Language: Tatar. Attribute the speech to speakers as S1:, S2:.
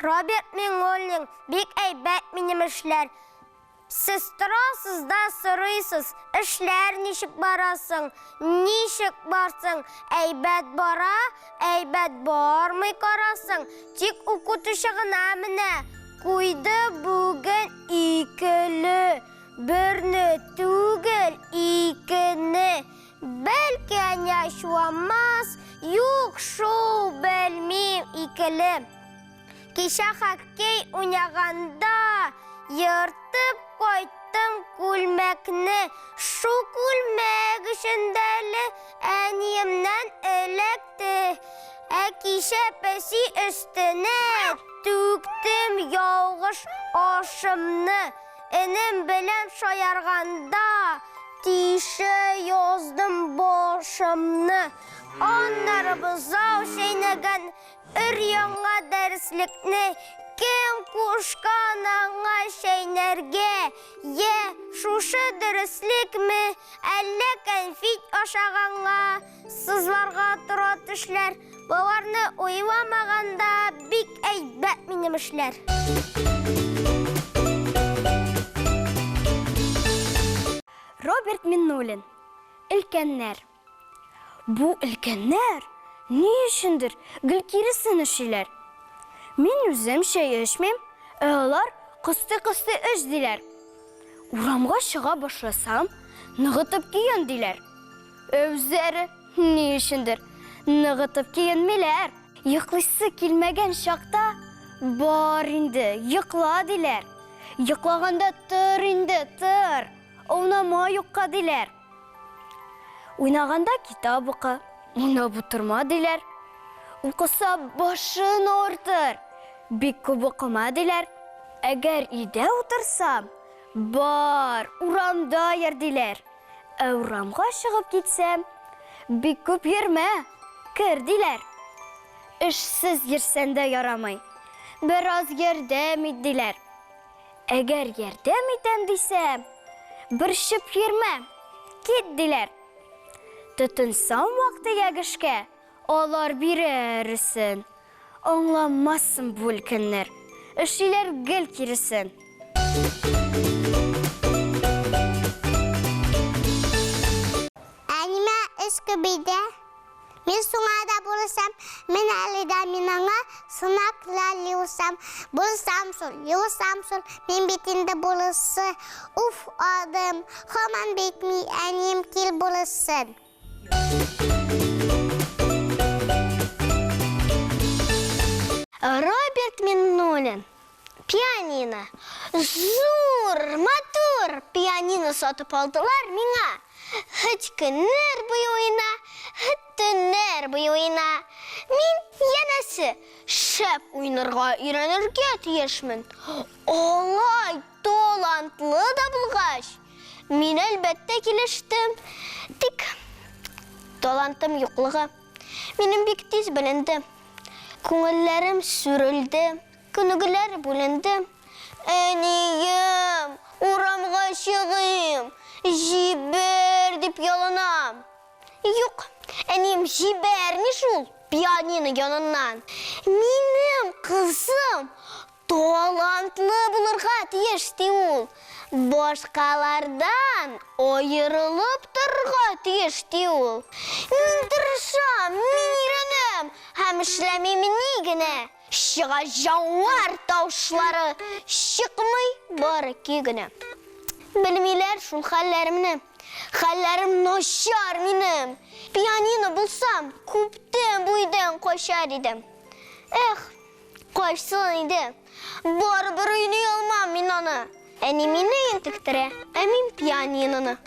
S1: Роберт Миңнуллин, бик әйбәт минем эшләр. Сез торасыз да сорыйсыз, эшләр ничек барасың, ничек барсың, әйбәт бара, әйбәт бармый карасың, тик укытучы гына менә куйды бүген икеле, берне түгел, икене. Бәлки әни ачуланмас, юк шул, белмим, икеле. Кичә хоккей уйнаганда ертып кайттым күлмәкне. Шул күлмәк өчен дә әле әниемнән эләкте. Ә кичә песи өстенә түктем ялгыш ашымны. Энем белән шаярганда тишә яздым башымны. Аннары бозау чәйнәгән Өр-яңа дәреслекне кем кушкан аңа чәйнәргә? Йә, шушы дөреслекме, әллә кәнфит ашаганга сызларга тора тешләр? Боларны уйламаганда бик әйбәт минем эшләр.
S2: Роберт Миннуллин. Өлкәннәр. Бу өлкәннәр ни өчендер гел киресен эшлиләр. Мин үзем чәй эчмим, ә алар кыстый-кыстый эч диләр. Урамга чыга башласам, ныгытып киен диләр. Ә үзләре ни өчендер ныгытып киенмиләр. Йоклыйсы килмәгән чакта, бар инде, йокла диләр. Йоклаганда тор инде, тор, аунама юкка диләр. Уйнаганда китап укы, уйнап утырма, диләр. Укыса башын авыртыр, бик күп укыма, диләр. Әгәр өйдә утырсам, бар, урамда йөр, диләр. Ә урамга чыгып китсәм, бик күп йөрмә, кер, диләр. Эшсез йөрсән дә ярамый, бераз ярдәм ит, диләр. Әгәр ярдәм итәм дисәм, борчып йөрмә, кит, диләр. Тотынсам вак-төяк эшкә, алар бирә өресен. Аңламассың бу өлкәннәр, эшлиләр гел киресен.
S3: Әниемә эш күбәйде. Мин шуңа да булышам, мин әле дә мин аңа сынаклар юсам. Булышам шул, юсам шул, мин бит инде булышчы. Уф, адым, һаман бетми, әнием кил булышсын.
S1: Роберт Миннуллин. Пианино. Зур, матур пианино сатып алдылар миңа. Хет көннәр буе уйна, хет төннәр буе уйна. Мин, янәсе, шәп уйнарга өйрәнергә тиешмен. Алай талантлы да булгач, мин, әлбәттә, килештем. Тик талантым юклыгы минем бик тиз беленде. Күңелләрем сүрелде. Күнегүләр бүленде. Әнием, урамга чыгыйм, җибәр, дип ялынам. Юк, әнием җибәрми шул пианино яныннан. Минем кызым талантлы булырга тиеш, ди ул. Башкалардан аерылып торырга тиеш, ди ул. Мин тырышам, мин өйрәнәм һәм эшләмим ни генә. Чыга җанвар тавышлары, чыкмый бары көй генә. Белмиләр шул хәлләремне. Хәлләрем начар минем. Пианино булсам, күптән бу өйдән качар идем. Эх, качсын иде. Барыбер уйный алмам мин аны. Әни мине интектерә, ә мин пианиноны.